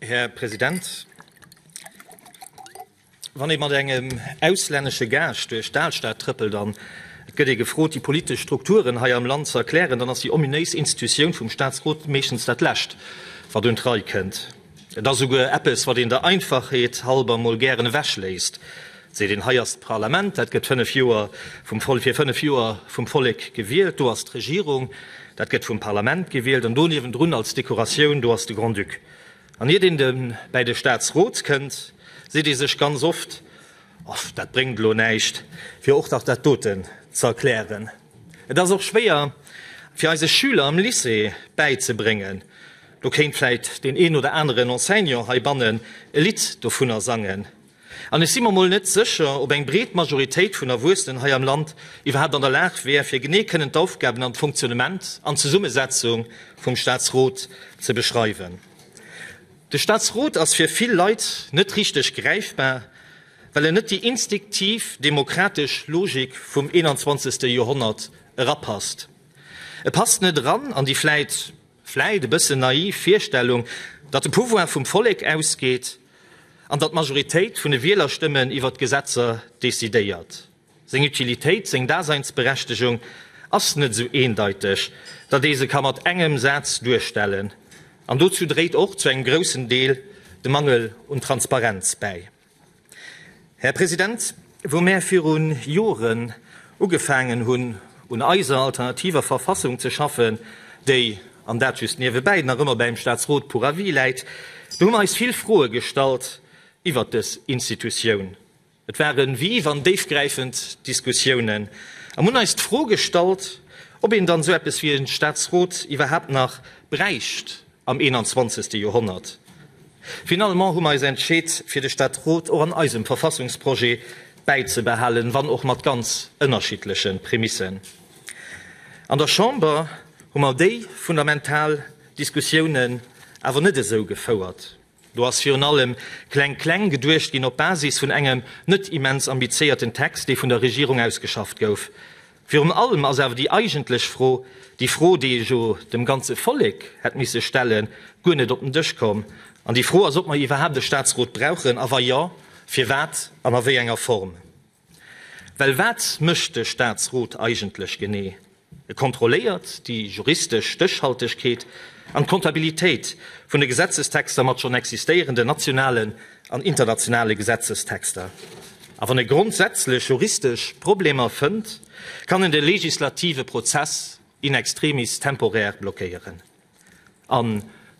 Här President, wann ee mat engem auslännesche Gaascht duerch d'Alstad trëppelt an et gëtt ee gefrot, déi politesch Strukturen hei am Land ze erklären, dann ass déi ominéis Institutioun vum Staatsrot meeschtens dat Lescht, wat un d'Rei kënnt. Et ass esouguer eppes, wat een der Einfachheet halber mol gären ewechléisst. Et seet een, hei ass d'Parlament, dat gëtt 5 Joer vum Voll fir 5 Joer vum Vollek gewielt, do ass d'Regierung, dat gëtt vum Parlament gewielt, an do niewendrun als Dekoratioun, do ass de Grand-Duc. An iert een de bäi de Staatsrot kënnt, seet ee sech ganz oft, Off, dat bréngt elo näischt, fir och nach dat doten ze erklären. Et ass och schwéier fir eise Schüler am Lycée bäizebréngen, do kéint vläit deen een oder aneren Enseignant heibannen e Lidd dovunner sangen. An ech si mer mol net sécher, ob eng breet Majoritéit vun Erwuessenen hei am Land iwwerhaapt an der Lag wär, fir genee kënnen d'Aufgaben an d'Fonctionnement an d'Zesummesetzung vum Staatsrot ze beschreiwen. De Staatsrot ass fir vill Leit net richteg gräifbar, well en net déi instinktiv demokratesch Logik vum 21. Joerhonnert erapasst. E passt net eran an déi vläit, vläit e bëssen naiv Virstellung, datt de Pouvoir vum Vollek ausgeet an datt d'Majoritéit vun de Wielerstëmmen iwwer d'Gesetzer decidéiert. Seng Utilitéit, seng Daseinsberechtegung ass net esou eendeiteg, datt ee se ka mat engem Saz duerstellen. An dozou dréit och zu engem groussen Deel de Mangel un Transparenz bäi. Här President, wou mär viru Joren ugefaangen hunn, un eiser alternativer Verfassung ze schaffen, déi, an dat just niewebäi, nach ëmmer bäim Staatsrot pour avis läit, do hu mer eis vill Froe gestallt iwwert dës Institutioun. Et ware vive an déifgräifend Diskussiounen a mir hunn eis d'Fro gestallt, ob een dann esou eppes wéi e Staatsrot iwwerhaapt nach bräicht am 21. Joerhonnert. Finalement hu mer eis entscheet, fir de Staatsrot och an eisem Verfassungsprojet bäizebehalen, wann och mat ganz ënnerschiddleche Prämissen. An der Chamber hu mer déi fundamental Diskussiounen awer net esou gefouert. Do ass virun allem kleng kleng geduecht ginn op Basis vun engem net immens ambitiéierten Text, dee vun der Regierung ausgeschafft gouf. Virun allem ass awer déi eigentlech Fro, déi Fro, déi ee jo dem ganze Vollek hätt misse stellen, guer net op den Dësch komm. An déi Fro ass, ob mer iwwerhaapt e Staatsrot brauchen a wa jo, firwat an a wéi enger Form. Well wat mécht de Staatsrot eigentlech genee? E kontrolléiert déi juristesch Stéchhaltegkeet an d'Kontabilitéit vun de Gesetzestexter mat schonn existéierenden nationalen an internationale Gesetzestexter. A wann e grondsätzlech juristesch Problemer fënnt, kann en de legislative Prozess in extremis temporär blockéieren. A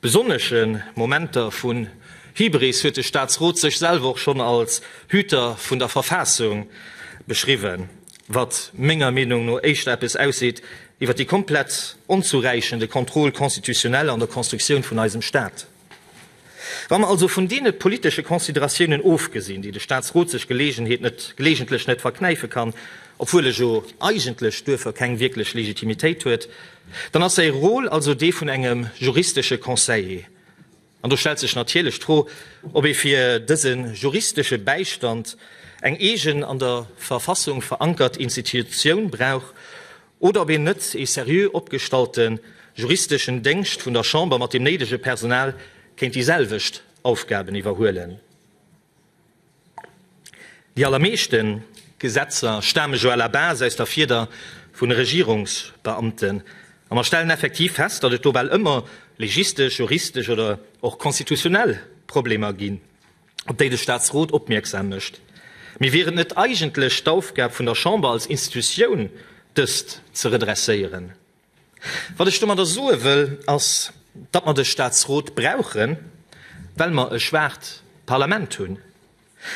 besonnesche Momenter vun Hybris huet de Staatsrot sech selwer och schonn als Hüter vun der Verfassung beschriwwen, wat menger Meenung no éischter eppes ausseet iwwer déi komplett onzuräichende Contrôle constitutionnel an der Constructioun vun eisem Staat. Wa mer also vun deene politesche Consideratiounen ofgesinn, déi de Staatsrot sech gelegentlech net verknäife kann, obwuel e jo eigentlech duerfir keng wierklech Legitimitéit huet, dann ass säi Rôle also dee vun engem juristesche Conseiller. An do stellt sech natierlech d'Fro, ob ee fir dëse juristesche Bäistand eng eegen an der Verfassung verankert Institutioun brauch oder ob een net ee seriö opgestallte juristeschen Déngscht vun der Chamber mat dem néidege Personal kéint déi selwecht Aufgaben iwwerhuelen. Déi allermeeschte Gesetzer stame jo à la base aus der Fieder vun Regierungsbeamten a mer stellen effektiv fest, datt et do bal ëmmer legistesch, juristesch oder och constitutionnel Problemer ginn. op déi de Staatsrot opmierksam mécht. Mee wier et net eigentlech d'Aufgab vun der Chamber als Institutioun, dëst ze redresséieren? Wat ech domadder soe wëll, ass, datt mer de Staatsrot brauchen, well mer e schwaacht Parlament hunn,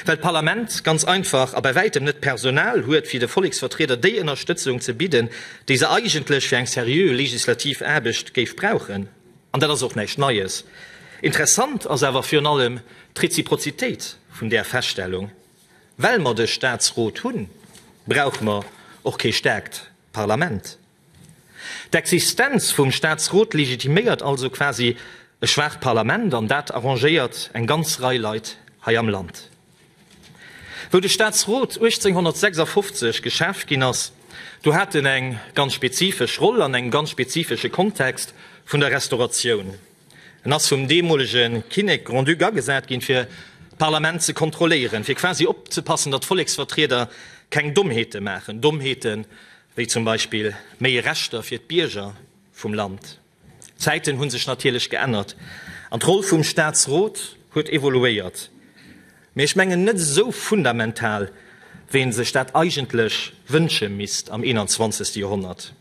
well d'Parlament ganz einfach a bei wäitem net d'Personal huet, fir de Volleksvertrieder déi Ënnerstëtzung ze bidden, déi se eigentlech fir eng seriö legislativ Aarbecht géif brauchen. An dat ass och näischt Neies. Interessant ass awer virun allem d'Reziprozitéit vun där Feststellung. Well mer de Staatsrot hunn, brauche mer och kee staarkt Parlament. D'Existenz vum Staatsrot legitiméiert also quasi e schwaacht Parlament, an dat arrangéiert eng ganz Rei Leit hei am Land. Wou de Staatsrot 1856 geschaaft ginn ass, do hat en eng ganz spezifesch Roll an engem ganz spezifesche Kontext vun der Restauratioun. En ass vum deemolege Kinnek, Grand-Duc, agesat ginn, fir d'Parlament ze kontrolléieren, fir quasi opzepassen, datt d'Volleksvertrieder keng Dommheete maachen, Dommheete wéi zum Beispill méi Rechter fir d'Bierger vum Land. D'Zäiten hu sech natierlech geännert an d'Roll vum Staatsrot huet evoluéiert, mee ech mengen net esou fundamental, wéi ee sech dat eigentlech wënsche misst am 21. Joerhonnert.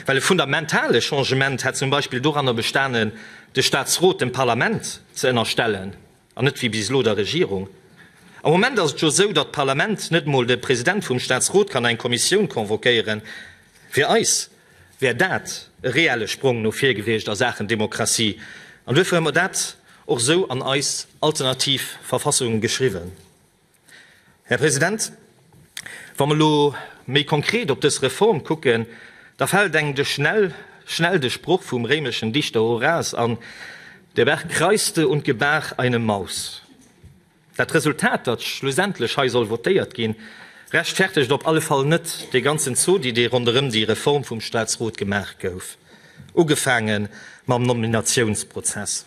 Well e fundamentale Changement hätt zum Beispill doranner bestanen, de Staatsrot dem Parlament ze ënnerstellen an net wéi bis elo der Regierung. Am Moment ass et jo esou, datt d'Parlament net emol de President vum Staatsrot kann eng Kommissioun convoquéieren. Fir eis wär dat e reelle Sprong no vir gewiescht a Saachen Demokratie an duerfir hu mer dat och esou an eis alternativ Verfassung geschriwwen. Här President, wa mer elo méi konkret op dës Reform kucken, da fält engem de schnell schnell de Sproch vum réimeschen Dichter Horace an, Der Berg kreiste und gebar eine Maus. Dat Resultat, dat schlussendlech hei soll votéiert ginn, rechtfertegt op alle Fall net dee ganzen Zodi, dee ronderëm déi Reform vum Statsrot gemaach gouf, ugefaange mam Nominatiounsprozess.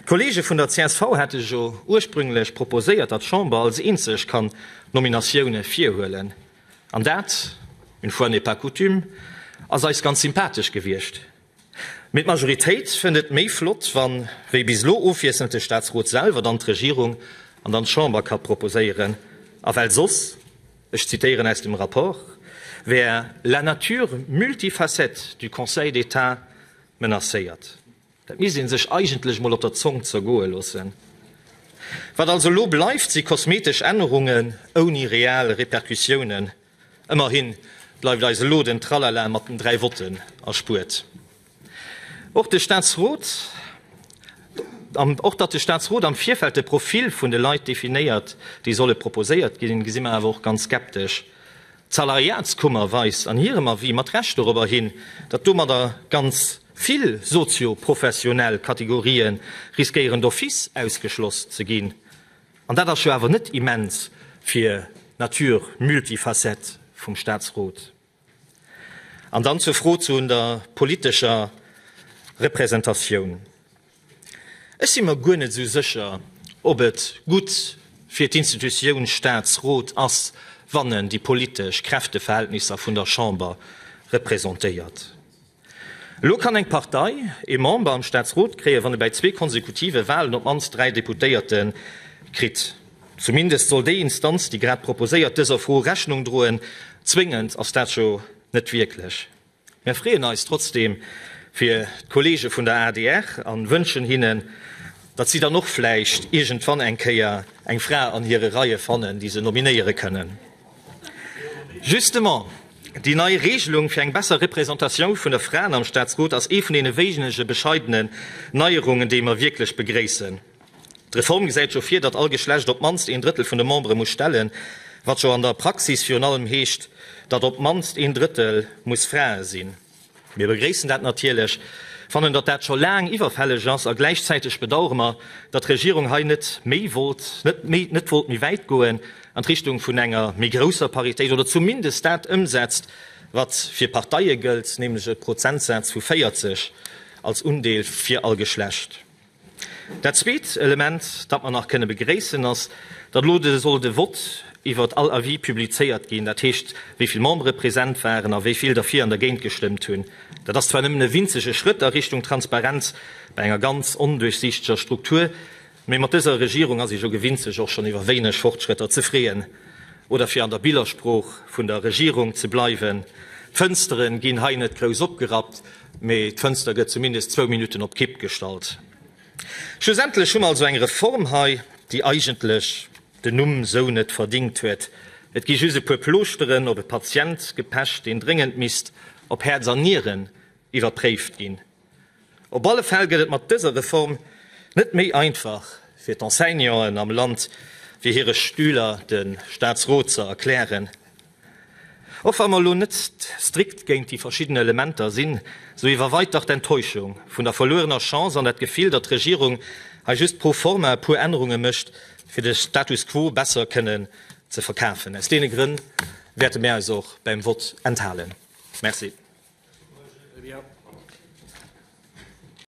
D'Kolleege vun der csv hate jo ursprünglech proposéiert, datt d'Chamber als eenzeg kann d'Nominatioune virhuelen. An dat, une fois n'est pas coutume, ass eis ganz sympathesch gewiescht. Mee d'Majoritéit fënnt et méi flott, wann, wéi bis elo, ofwiesselnd de Staatsrot selwer, dann d'Regierung an dann d'Chamber ka proposéieren. A well soss, ech zitéieren aus dem Rapport, wär la nature multifacette du Conseil d'État menacéiert. Dat misst ee sech eigentlech mol op der Zong zergoe loossen. Wat also elo bleift, si kosmetesch Ännerungen ouni real Repercussiounen. Ëmmerhi bleift eis elo den Tralala mat den 3 Votten erspuert. Och de Staatsrot, och datt de Staatsrot am Virfeld de Profil vun de Leit definéiert, déi solle proposéiert ginn, gesi mer awer och ganz skeptesch. D'Salariatskummer weist an hirem Avis mat Recht dorobber hin, datt domadder ganz vill sozio-professionell Kategorië riskéieren d'office ausgeschloss ze ginn. An dat ass jo awer net immens fir d'Nature multifacette vum Staatsrot. An dann zur Fro zu der politescher Representatioun. Ech si mer guer net esou sécher, ob et gutt fir d'Institutioun Staatsrot ass, wann en déi politesch Kräfteverhältnisser vun der Chamber representéiert. Elo kann eng Partei ee Member am Staatsrot kréien, wann e bäi zwee konsekutive Walen op d'mannst 3 Deputéierte kritt. Zumindest soll déi Instanz, déi grad proposéiert, dëser Fro Rechnung droen. Zwéngend ass dat jo net wierklech. Mär freeën eis trotzdeem fir d'Kollege vun der adr an wënschen hinnen, datt si dann och vläicht iergendwann eng Kéier eng Fra an hire Reie fannen, déi se nominéiere kënnen. Justement, déi nei Regelung fir eng besser Représentatioun vun der Fraen am Staatsrot ass ee vun deene wéinege bescheidenen Neierungen, déi mer wierklech begréissen. D'Reform gesäit jo vir, datt all Geschlecht op d'mannst een Drëttel vun de Membere muss stellen, wat jo an der Praxis virun allem heescht, datt op d'mannst een Drëttel muss Frae sinn. Mir begréissen dat natierlech, fannen, datt dat scho laang iwwerfälleg ass a gläichzäiteg bedauere mer, datt d'Regierung hei net méi wollt, net méi, net wollt méi wäit goen an d'Richtung vun enger méi grousser Paritéit oder zumindest dat ëmsetzt, wat fir Parteie gëllt, nämlech e Prozentsaz vu 40 als Undeel fir all Geschlecht. Dat zweet Element, dat mer nach kënne begréissen, ass, datt elo de soll de Vott iwwert all Avis publizéiert ginn, dat heescht, wéi vill Membere present waren a wéi vill derfir an dergéint gestëmmt hunn. Dat ass zwar nëmmen e winzege Schrëtt a Richtung Transparenz bei enger ganz onduerchsiichteger Struktur, mee mat dëser Regierung ass ee jo gewinnt, sech och schonn iwwer wéineg Fortschrëtter ze freeën. Oder fir an der Billersprooch vun der Regierung ze bleiwen, D'Fënsteren ginn hei net grouss opgerappt, mee d'Fënster gëtt zumindest zwou Minutten op d'Kipp gestallt. Schlussendlech hu mer also eng Reform hei, déi eigentlech den Numm sou net verdingt huet. Et gi just e puer Plooschteren op e Patient gepecht, deen dréngend misst op Häerz an Nieren iwwerpréift ginn. Op alle Fäll gëtt et mat dëser Reform net méi einfach fir d'Enseignanten am Land, fir hire Stüler de Staatsrot ze erklären. Och wa mer elo net strikt géint déi verschidden Elementer sinn, sou iwwerweit dach d'Enttäuschung vun der verluerener Chance an dat Gefill, datt d'Regierung hei just pro forma e puer Ännerunge mécht, fir de Status quo besser kënnen ze verkafen. Aus deene Grënn wäerte mär eis och beim Vott enthalen. Merci.